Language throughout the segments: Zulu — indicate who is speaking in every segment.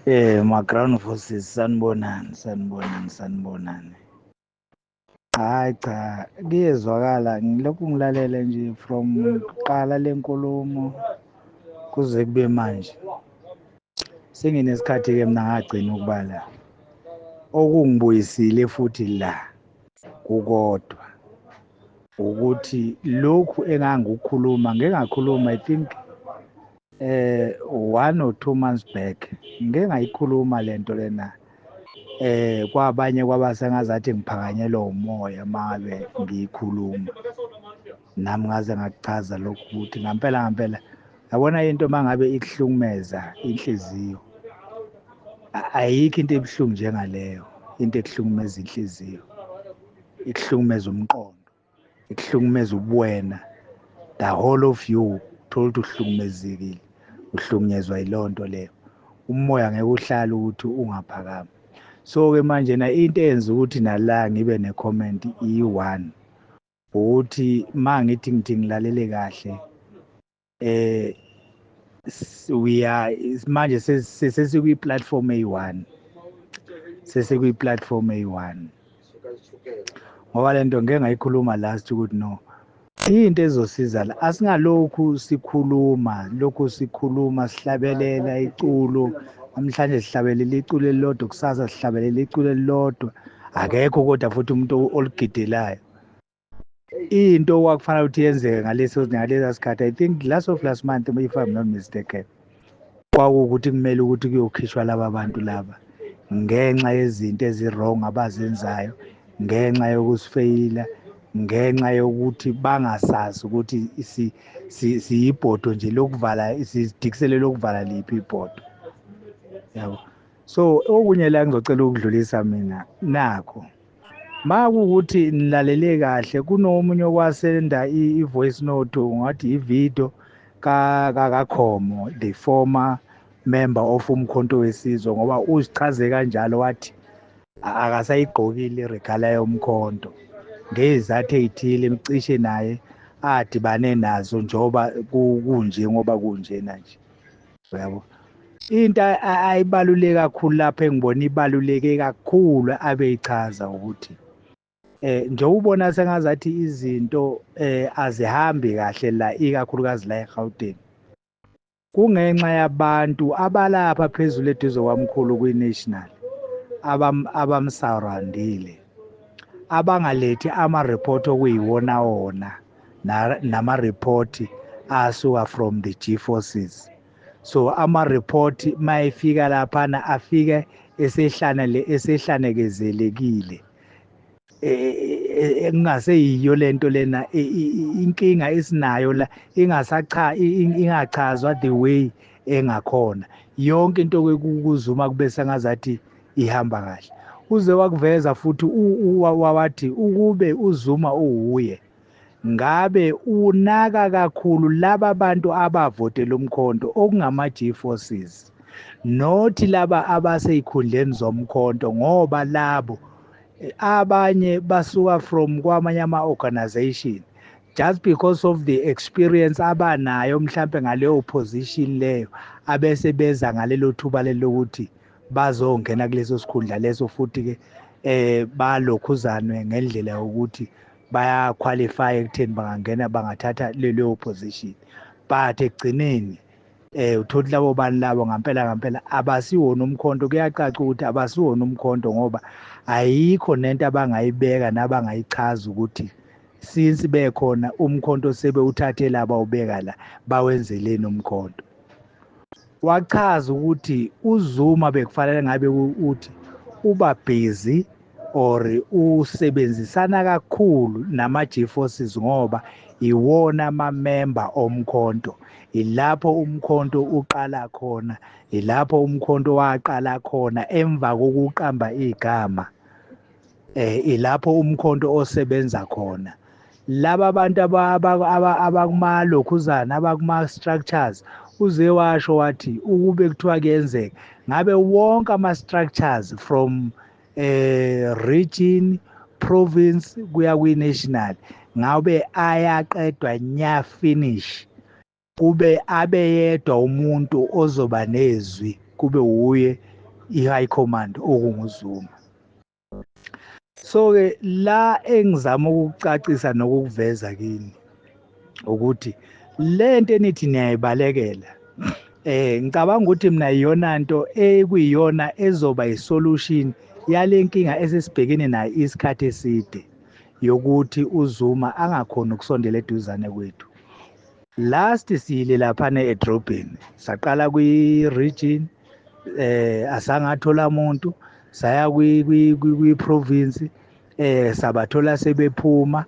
Speaker 1: Ma-ground forces, sanibonani, sanibonani, sanibonani. Hayi cha, kuyezwakala, ngilokhu ngilalele nje from kuqala lenkulumo kuze kube manje. Senginesikhathi-ke mina ngagcina ukuba la. Okungibuyisile futhi la kukodwa ukuthi lokhu engangikukhuluma, ngike ngakhuluma, I think 1 or 2 months back, ngike ngayikhuluma lento lena kwabanye kwabasengazathi ngiphakanyelwa umoya mangabe ngiyikhuluma. Nami ngaze ngakuchaza lokhu ukuthi ngampela ngampela, yabona, into mangabe ikuhlukumeza inhliziyo, ayikho into ebuhlungu njengaleyo into ekuhlukumeza inhliziyo, ikuhlukumeza umqondo, ikuhlukumeza ubuwena, the whole of you. Uthola ukuthi uhlukumezekile, uhlukunyezwa yileyo nto leyo, umoya ngeke uhlale ukuthi ungaphakami. So-ke manje na into eyenza ukuthi nala ngibe ne-comment iyi-one ukuthi ma ngithi ngilalele kahle, we are manje sesikwi-platform eyi-one, sesikwi-platform eyi-one, ngoba lento ngeke ngayikhuluma last ukuthi no, into ezosiza la, asingalokhu sikhuluma, lokhu sikhuluma, sihlabelela iculo. Namhlanje sihlabelela iculo elilodwa, kusasa sihlabelela iculo elilodwa, akekho kodwa futhi umuntu oligidelayo. Into okwakufanele ukuthi yenzeke ngalesa sikhathi, I think last of last month, if I'm not mistaken, kwakuwukuthi kumele ukuthi kuyokhishwa laba bantu laba ngenxa yezinto ezi-wrong abazenzayo, ngenxa yokusifeyila, ngenxa yokuthi bangasazi ukuthi siyibhodo nje lokuvala, sidikisele lokuvala liphi ibhodo, yabo. So okunye la ngizocela ukudlulisa mina nakho, makuwukuthi nilalele kahle, kunomunye okwasenda i-voice note, ungathi i-video kaKhomo, the former member of Umkhonto weSizwe, ngoba uzichaze kanjalo, wathi akasayigqokile i-regalia yomkhonto ngezizathu ey'thile cishe naye adibane nazo, njengoba kunje, ngoba kunjena nje, uyabo. Into ayibaluleke kakhulu lapho, engibona ibaluleke kakhulu abeyichaza, ukuthi njengoba ubona sengazathi izinto azihambi kahle la, ikakhulukazi la eGauteng, kungenxa yabantu abalapha phezulu eduze kwamkhulu kwi-national abamsurroundile, abangalethi ama-report okuyiwona wona nama-report asuka from the G-forces. So ama-report mayefika laphana afike esehlane le esehlanekezelekile, kungaseyiyo lento lena. Inkinga esinayo la ingasacha ingachazwa the way engakhona yonke into kuZuma kube sengazathi ihamba kahle. Uze wakuveza futhi, wathi ukube uZuma uwuye ngabe unaka kakhulu laba bantu abavotela umkhonto okungama G-forces, not laba abaseyikhundleni zomkhonto, ngoba labo abanye basuka from kwamanye ama-organization, just because of the experience abanayo mhlambe ngaleyo position leyo, abese beza ngalelo thuba lelokuthi bazongena kuleso sikhundla leso, futhi ke balokhuzanwe ngendlela yokuthi baya qualify ekutheni bangangena, bangathatha leyo position. But ekugcineni uthola labo bantu labo ngampela ngampela abasiwona umkhonto. Kuyacaca ukuthi abasiwona umkhonto, ngoba ayikho nento abangayibeka nabangayichaza ukuthi since bekhona umkhonto sebewuthathe laba ubeka la, bawenzeleni umkhonto. Wachaza ukuthi uZuma bekufanele ngabe uthi uba busy or usebenzisana kakhulu nama G-forces, ngoba iwona ama-member omkhonto, ilapho umkhonto uqala khona, ilapho umkhonto waqala khona emva kokuqamba igama, ilapho umkhonto osebenza khona. Laba bantu abakumalokhuzana, abakuma structures, uze washo wathi ukube kuthiwa kuyenzeka ngabe wonke ama structures from region, province kuya kwi-national ngabe ayaqedwa nya, finish, kube abeyedwa umuntu ozoba nezwi, kube uye. i-high command okunguZuma. So-ke la engizama ukukucacisa nokukuveza kini ukuthi lento enithi niyayibalekela, ngicabanga ukuthi mina iyona nto ekuyiyona ezoba isolution yale nkinga esesibhekene nayo isikhathi eside yokuthi uZuma angakhoni ukusondela eduzane kwethu. Last siyile laphana edrobheni, saqala kwi-region, asangathola umuntu, saya kwi-province, sabathola sebephuma,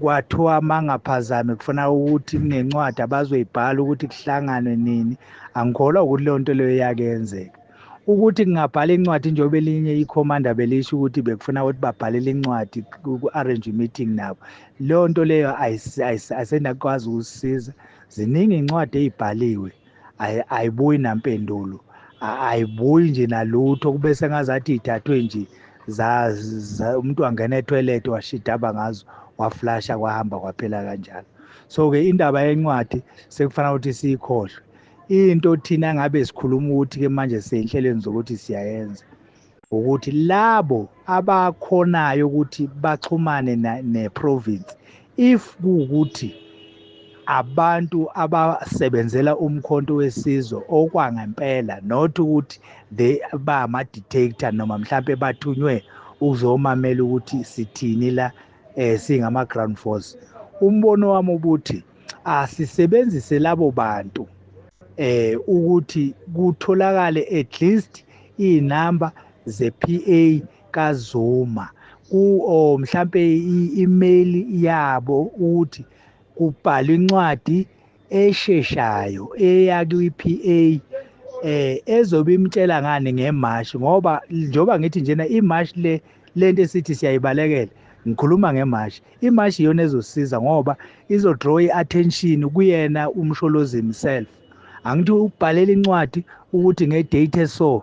Speaker 1: kwathiwa mangaphazami kufuna ukuthi kunencwadi abazoyibhala ukuthi kuhlanganwe nini. Angikholwa ukuthi leyo nto leyo iyakenzeka. Ukuthi kungabhala incwadi njengoba elinye i-commander belisho ukuthi bekufuna ukuthi babhalele incwadi ku-arrange meeting nabo, leyo nto leyo ayisenakwazi ukusisiza. Ziningi incwadi ey'bhaliwe, ayibuyi nampendulo, ayibuyi nje nalutho, kube sengazathi ithathwe nje umuntu wangena etoilet washidaba ngazo, waflasha, kwahamba kwaphela kanjalo. So-ke indaba yencwadi sekufanele ukuthi siyikhohlwe. Into thina ngabe sikhuluma ukuthi-ke manje seyinhlelweni zokuthi siyayenza ukuthi labo abakhonayo ukuthi baxhumane ne-province, if kuwukuthi abantu abasebenzela uMkhonto weSizwe okwangempela, not ukuthi they bama-detector noma mhlampe bathunywe ukuzomamela ukuthi sithini la, singama-ground force. Umbono wami ubuthi asisebenzise labo bantu ukuthi kutholakale at least inamba ze-PA kaZuma ku or mhlambe i-email yabo, ukuthi kubhalwe incwadi esheshayo eya kwi-PA ezobe imtshela ngani ngemashi, ngoba njoba ngithi njena imashi le lento esithi siyayibalekela, ngikhuluma ngemashi. Imashi iyona ezosiza ngoba izodraw i-attention kuyena uMsholozi himself. Angithi ubhalela incwadi ukuthi ngedate eso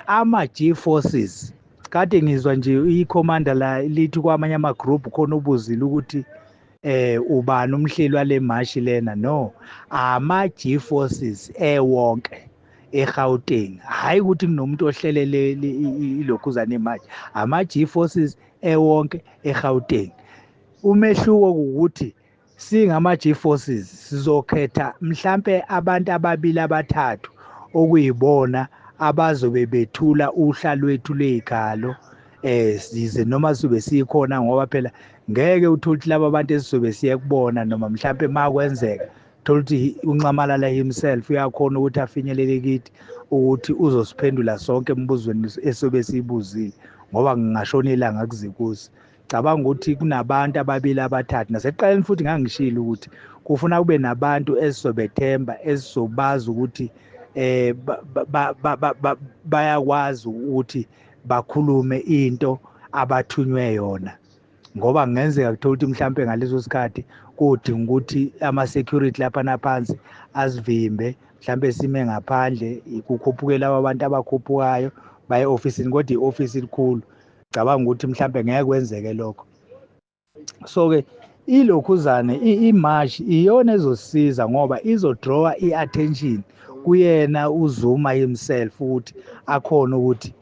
Speaker 1: ama G forces kade ngizwa nje i-commander la lithi kwamanye ama group khona ubuzile ukuthi ubani umhleli wale mashi lena. No, ama G forces ewonke eGauteng, hayi ukuthi kunomuntu ohlelele ilokhuzana imashi, ama G forces ewonke eGauteng. Umehluko ukuthi singama G forces sizokhetha mhlambe abantu ababili abathathu okuyibona abazobe bethula uhla lwethu lezikhalo, size noma sibe sikhona, ngoba phela ngeke uthole ukuthi laba bantu esizobe siye kubona noma mhlambe makwenzeka thola ukuthi uNxamalala himself uyakhona ukuthi afinyelele kithi ukuthi uzosiphendula sonke emibuzweni esobe siyibuzile, ngoba ngingashona ilanga kuzikuze. Cabanga ukuthi kunabantu ababili abathathu. Nasekuqaleni futhi ngangishilo ukuthi kufuna kube nabantu esisobethemba, esizobazi ukuthi bayakwazi ukuthi bakhulume into abathunywe yona, ngoba kungenzeka kuthola ukuthi mhlambe ngaleso sikhathi kudinga ukuthi ama-security lapha naphansi asivimbe, mhlambe sime ngaphandle kukhuphuke laba abantu abakhuphukayo baye e-ofisini, kodwa i-ofisi likhulu. Cabanga ukuthi mhlambe ngeke kwenzeke lokho. So-ke ilokhuzane imashi iyona ezosiza ngoba izodrawa i-attention kuyena uZuma himself ukuthi akhona ukuthi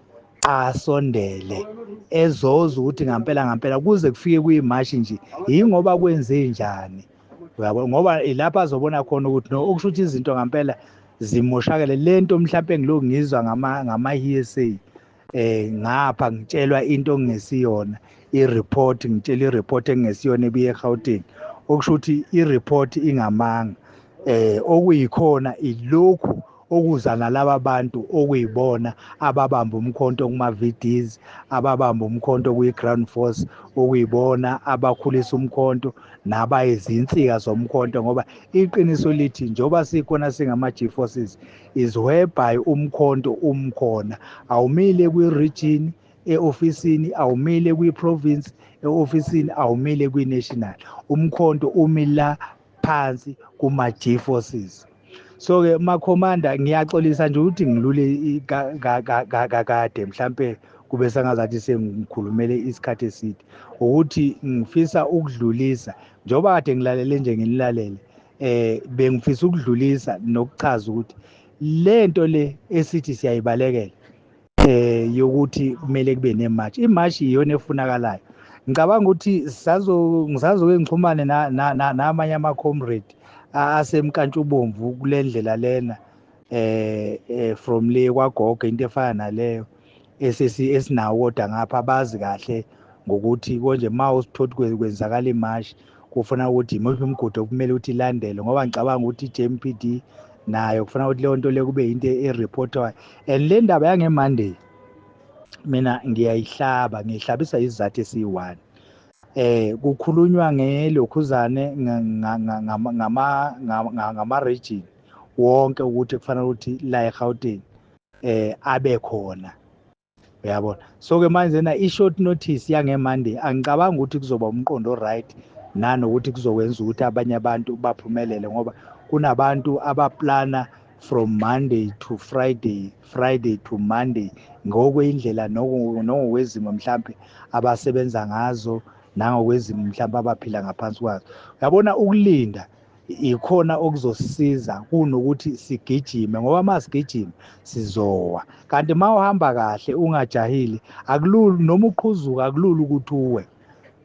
Speaker 1: asondele ezoza ukuthi ngampela ngampela kuze kufike kuyimashi nje, yingoba kwenze njani, uyabo, ngoba ilapha azobona khona ukuthi no, okusho ukuthi izinto ngampela zimoshakele. Lento mhlambe ngiloku ngizwa ngama hearsay, ngapha ngitshelwa into ongesiyona i-report, ngitshela i-report engesiyona ebuye eGauteng, okusho ukuthi i-report ingamanga, okuyikhona ilokhu okuza nalaba bantu okuyibona ababamba umkhonto kuma VDs, ababamba umkhonto kwi-ground force, okuyibona abakhulisa umkhonto nabayizinsika zomkhonto, ngoba iqiniso lithi njoba sikhona singama G forces is whereby umkhonto umkhona awumile kwi-region e-ofisini, awumile kwi-province e-ofisini, awumile kwi-national, umkhonto umila phansi kuma G forces. So ke makhomanda, ngiyaxolisa nje ukuthi ngilule kakade, mhlambe kube sengazathi sengikhulumele isikhathi eside, ukuthi ngifisa ukudlulisa njengoba kade ngilalele nje nginilalele, bengifisa ukudlulisa nokuchaza ukuthi Lento le esithi siyayibalekela yokuthi kumele kube ne-march, i-march iyona efunakalayo. Ngicabanga ukuthi ngisazoke ngixhumane namanye ama-comrade asemkantshubomvu kule ndlela lena, from le kwagogo, into efana naleyo esinawo, kodwa ngapha abazi kahle ngokuthi konje ma usithothi kwenzakala imashi kufuna ukuthi imiphi imigudu okumele ukuthi ilandelwe, ngoba ngicabanga ukuthi i-JMPD nayo kufuna ukuthi leyo nto le kube into e-reportwayo. And le ndaba yange-Monday mina ngiyayihlaba, ngiyihlabisa isizathu esiyi-one. Kukhulunywa ngelokhuzane ngama-region wonke ukuthi kufanele ukuthi la eGauteng abe khona, uyabona. So ke manje na i-short notice yange-Monday angicabanga ukuthi kuzoba umqondo right, nanokuthi kuzokwenza ukuthi abanye abantu baphumelele, ngoba kunabantu abaplana from Monday to Friday, Friday to Monday, ngokwendlela nangokwezimo mhlambe abasebenza ngazo, nangokwezimo mhlambe abaphila ngaphansi kwazo. Uyabona, ukulinda ikhona okuzosisiza kunokuthi sigijime, ngoba uma sigijima sizowa, kanti uma uhamba kahle ungajahile akulula, noma uqhuzuka akulula ukuthi uwe,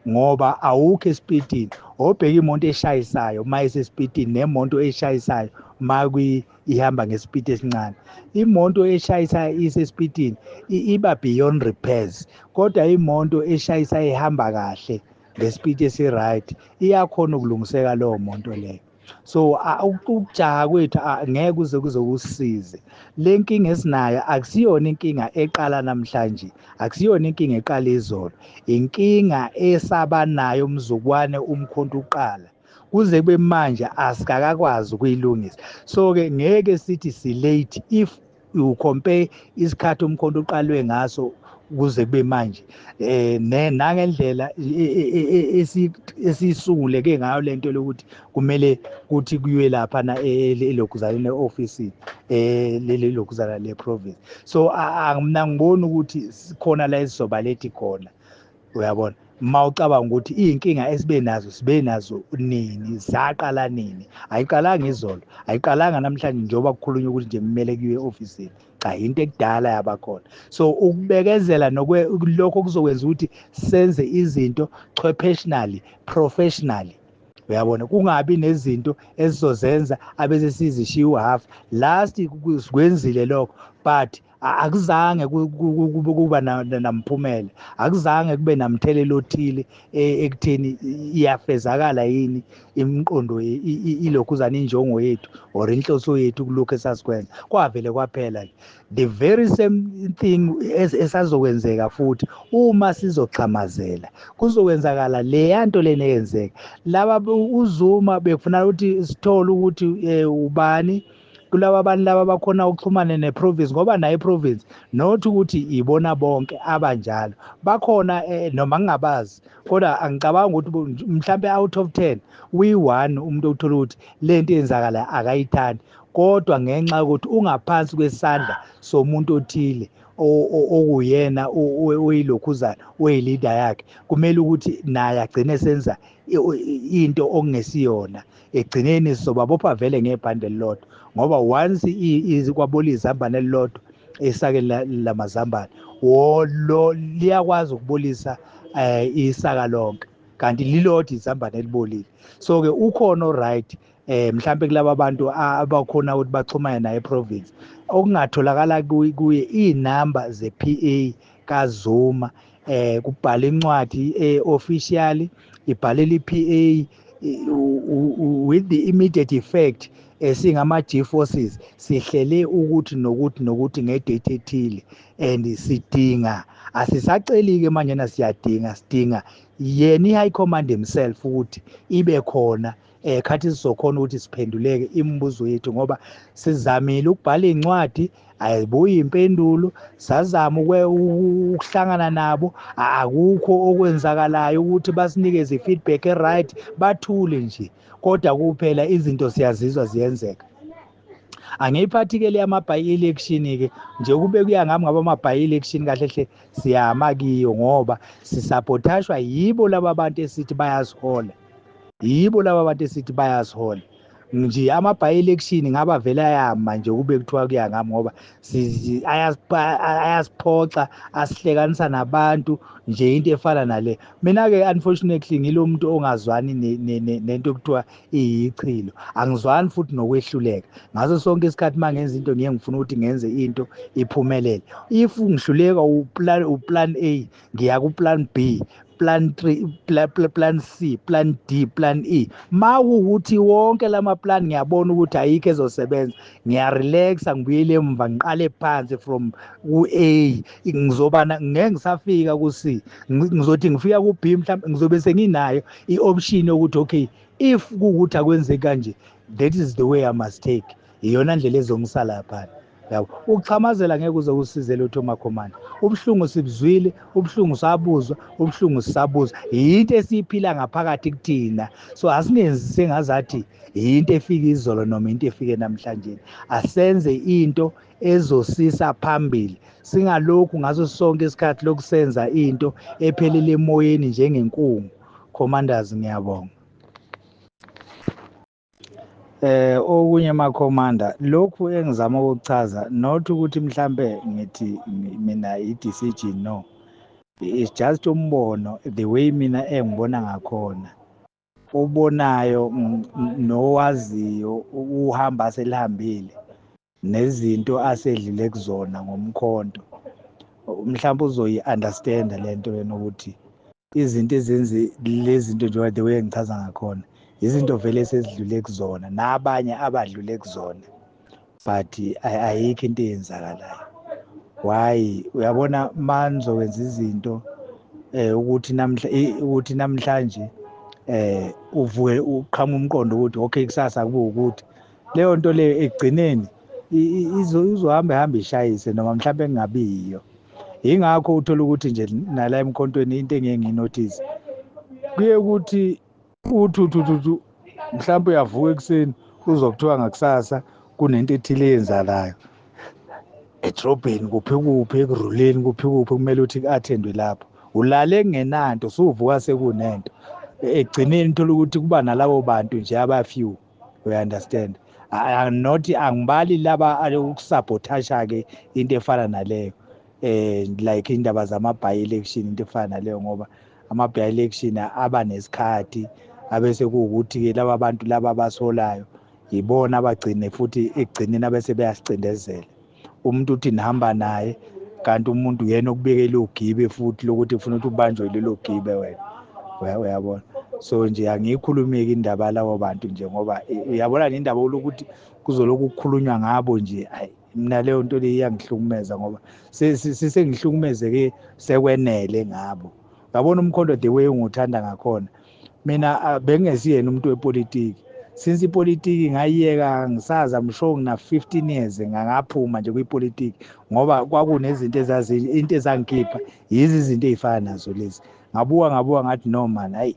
Speaker 1: ngoba awukho esipidini. Obheka imoto eshayisayo uma isesipidini nemoto eshayisayo uma ihamba ngesipidi esincane. Imoto eshayisayo isesipidini iba beyond repairs, kodwa imoto eshayisayo ihamba kahle ngesipidi esi-right iyakhona ukulungiseka leyo moto leyo. So ukujaha kwethu ngeke kuze kuze kusize. Le nkinga esinayo akusiyona inkinga eqala namhlanje, akusiyona inkinga eqala izolo, inkinga esaba nayo umzukwane umkhonto uqala kuze kube manje asikakakwazi ukuyilungisa. So ke ngeke sithi si-late if you compare isikhathi umkhonto uqalwe ngaso kuze kube manje, nangendlela esisunguleke ngayo lento lokuthi kumele kuthi kuyiwe lapha na elokhuzana e-ofisini leli lokhuzana le province. So mina ngiboni ukuthi khona la esizoba late khona, uyabona. Ma ucabanga ukuthi iy'nkinga esibe nazo sibe nazo nini, zaqala nini? Ayiqalanga izolo, ayiqalanga namhlanje njengoba kukhulunywa ukuthi nje kumele kuyiwe e-ofisini. Cha, into ekudala yabakhona. So ukubekezela lokho kuzokwenza ukuthi senze izinto chwepheshnally, professionally, uyabona, kungabi nezinto esizozenza abese sizishiya u-half. Last sikwenzile lokho, but akuzange kuba namphumela, akuzange kube namthelela othile ekutheni iyafezakala yini imiqondo ilokhuzana injongo yethu or inhloso yethu kulokhu esasikwenza. Kwavele kwaphela. The very same thing esazokwenzeka futhi uma sizoxhamazela kuzokwenzakala leya nto lena eyenzeka laba. UZuma bekufuna ukuthi sithole ukuthi ubani kulaba bantu laba bakhona ukuxhumana ne-province, ngoba nayo i-province, not ukuthi ibona bonke abanjalo bakhona, noma ngingabazi, kodwa angicabanga ukuthi mhlambe out of 10 uyi-1 umuntu othola ukuthi lento eyenzakala akayithandi, kodwa ngenxa yokuthi ungaphansi kwesandla somuntu othile okuyena oyilokhuzana oyi-leader yakhe, kumele ukuthi naye agcine senza into okungesiyona. Egcineni sizobabopha vele ngebhande elilodwa, ngoba once kwabola izambane elilodwa esakeni lamazambane, wo liyakwazi ukubolisa isaka lonke, kanti lilodwa izambane elibolile. So ke ukhona right mhlambe kulaba bantu abakhona ukuthi baxhumane naye eprovince, okungatholakala kuye inamba ze-PA kaZuma, kubhala incwadi officially ibhalela iPA with the immediate effect, esingama G forces sihlele ukuthi nokuthi nokuthi ngedate ethile, and sidinga, asisaceli ke manje na siyadinga, sidinga yena i-high command himself ukuthi ibe khona khathi sizokhona ukuthi siphenduleke imibuzo yethu, ngoba sizamile ukubhala incwadi, ayibuyi impendulo, sazama ukuhlangana nabo, akukho okwenzakalayo ukuthi basinikeze i-feedback e-right, bathule nje, kodwa kuphela izinto siyazizwa ziyenzeka. Angiyiphathi-ke le yama-by-election-ke nje, kube kuya ngami ngaba ama-by-election kahle hle siyama kiyo, ngoba sisabhothashwa yibo laba bantu esithi bayasihola, yibo laba bantu esithi bayasihola. Nje ama-by-election ngaba vele ayama nje kube kuthiwa kuya ngami, ngoba ayasiphoxa, asihlekanisa nabantu nje, into efana nale. Mina-ke unfortunately ngilo muntu ongazwani nento ekuthiwa iyichilo, angizwani futhi nokwehluleka. Ngaso sonke isikhathi uma ngenza into, ngiye ngifuna ukuthi ngenze into iphumelele. If ngihluleka uplan A, ngiya ku-plan B, plan 3, plan C, plan D, plan E. Ma kuwukuthi wonke lama plan ngiyabona ukuthi ayikho ezosebenza, ngiyarelaxa, ngibuyele emva, ngiqale phansi from ku-A. Ngizoba ngeke ngisafika ku-C, ngizothi ngifika ku-B, mhlawumbe ngizobe senginayo i-option yokuthi okay, if kuwukuthi akwenzeki kanje, that is the way I must take, iyona ndlela ezongisala phana, yabo. Ukuxhamazela ngeke kuze kusize lutho, makhomanda. Ubuhlungu sibuzwile, ubuhlungu sabuzwa, ubuhlungu sisabuzwa, yinto esiyiphila ngaphakathi kuthina. So asingenzi sengazathi yinto efika izolo noma into efike namhlanje. Asenze into ezosisa phambili, singalokhu ngaso sonke isikhathi lokusenza into ephelele emoyeni njengenkungu. Commanders, ngiyabonga. Okunye makhomanda, lokhu engizama ukuchaza, not ukuthi mhlambe ngithi mina i-decision, no, it's just umbono, the way mina engibona ngakhona. Ubonayo nowaziyo uhamba selihambile nezinto asedlule kuzona ngomkhonto, mhlawumbe uzoyi-understand lento lena, ukuthi izinto ezenze lezi zinto njengoba the way engichaza ngakhona, izinto vele esezidlule kuzona nabanye abadlule kuzona, but ayikho into eyenzakalayo. Why? Uyabona, manizokwenza izinto ukuthi namhla ukuthi namhlanje uvuke uqhamuka umqondo ukuthi okay, kusasa kube ukuthi leyo nto leyo ekugcineni izohamba ihamba ishayise noma mhlawumbe kungabi yiyo. Yingakho uthola ukuthi nje nala emkhontweni, into engeke ngiyinotice, kuye ukuthi uthi uthi uthi uthi mhlawumbe uyavuka ekuseni, uzokuthiwa ngakusasa kunento ethile eyenzakalayo edrobheni, kuphi kuphi, ekuruleni, kuphi kuphi, kumele ukuthi ku-attendwe lapho. Ulale kungenanto, suvuka sekunento. Ekugcineni uthola ukuthi kuba nalabo bantu nje aba-few, you understand? Not angibali laba ukusabotage-ke into efana naleyo, like indaba zama by election, into efana naleyo, ngoba ama by election aba nesikhathi, abese kuwukuthi ke laba bantu laba abasolayo yibona abagcine futhi ekugcineni abese beyasicindezela. Umuntu uthi nihamba naye, kanti umuntu uyena okubekela ugibe futhi lokuthi ufuna ukuthi ubanjwe lelo gibe wena, uyabona? So nje angiyikhulumi-ke indaba yalabo bantu nje, ngoba uyabona nendaba lokuthi kuzolokhu kukhulunywa ngabo nje, ayi, mina leyo nto leyo iyangihlukumeza, ngoba sesengihlukumezeke sekwenele ngabo. Uyabona, umkhonto the way unguthanda ngakhona, mina bengingesiyena umuntu wepolitiki. Since ipolitiki ngayiyeka, ngisazi, I'm sure ngina 15 years ngaphuma nje kwipolitiki, ngoba kwakunezinto ezazi into ezangikhipha yizi izinto ezifana nazo lezi. Ngabuka ngabuka ngathi no man, hayi,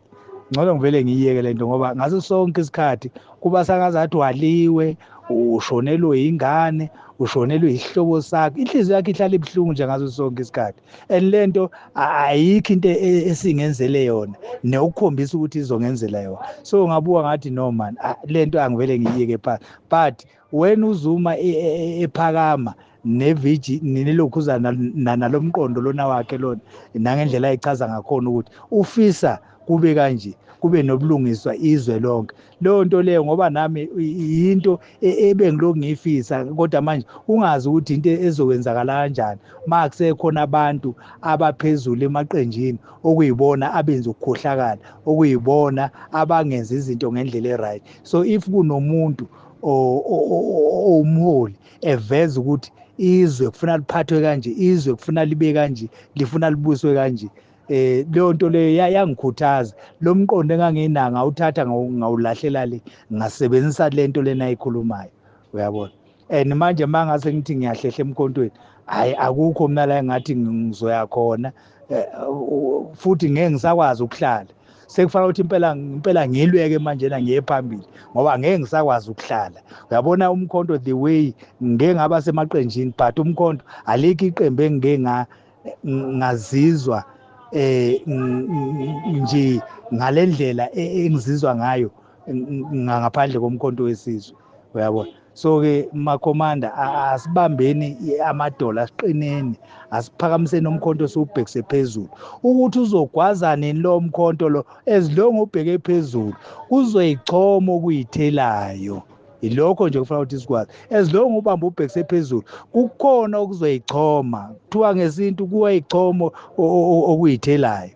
Speaker 1: ngcono ngivele ngiyiyeke lento, ngoba ngaso sonke isikhathi kuba sangazathi waliwe, ushonelwe ingane, ushonelwe isihlobo sakho, inhliziyo yakhe ihlala ibuhlungu nje ngaso sonke isikhathi. And lento ayikho into esingenzele yona nokukhombisa ukuthi izongenzela yona. So ngabuka ngathi no man, lento angivele ngiyiyeke phansi. But when uZuma ephakama neviji nelokhuzana nalomqondo lona wakhe lona, nangendlela ayichaza ngakhona ukuthi ufisa kube kanje, kube nobulungiswa izwe lonke, leyo nto leyo, ngoba nami yinto ebengilokhu ngiyifisa, kodwa manje ungazi ukuthi into ezokwenzakala kanjani ma kusekhona abantu abaphezulu emaqenjini okuyibona abenza ukukhohlakala, okuyibona abangenza izinto ngendlela e-right. So if kunomuntu owumholi eveza ukuthi izwe kufuna liphathwe kanje, izwe kufuna libe kanje, lifuna libuswe kanje, leyo nto leyo yangikhuthaza. Lo mqondo enganginanga ngawuthatha, ngawulahlela le, ngasebenzisa lento lena ayikhulumayo, uyabona? And manje mangase ngithi ngiyahlehla emkhontweni, hayi, akukho mina la engathi ngizoya khona futhi ngeke ngisakwazi ukuhlala. Sekufanele ukuthi impela impela ngilweke manje na, ngiye phambili, ngoba ngeke ngisakwazi ukuhlala. Uyabona, umkhonto the way ngeke ngaba semaqenjini, but umkhonto alikho iqembu engike ngazizwa nje ngalendlela engizizwa ngayo. ngaphandle koMkhonto weSizwe, uyabona. So-ke makhomanda, asibambeni amadola, asiqineni, asiphakamiseni umkhonto siwubhekise phezulu. Ukuthi uzogwaza nini lo mkhonto lo, as long ubheke phezulu kuzoyichoma okuyithelayo. Ilokho nje kufanele ukuthi sikwazi, as long ubamba ubhekise phezulu kukhona okuzoyichoma. Kuthiwa ngesintu kuyayichoma okuyithelayo.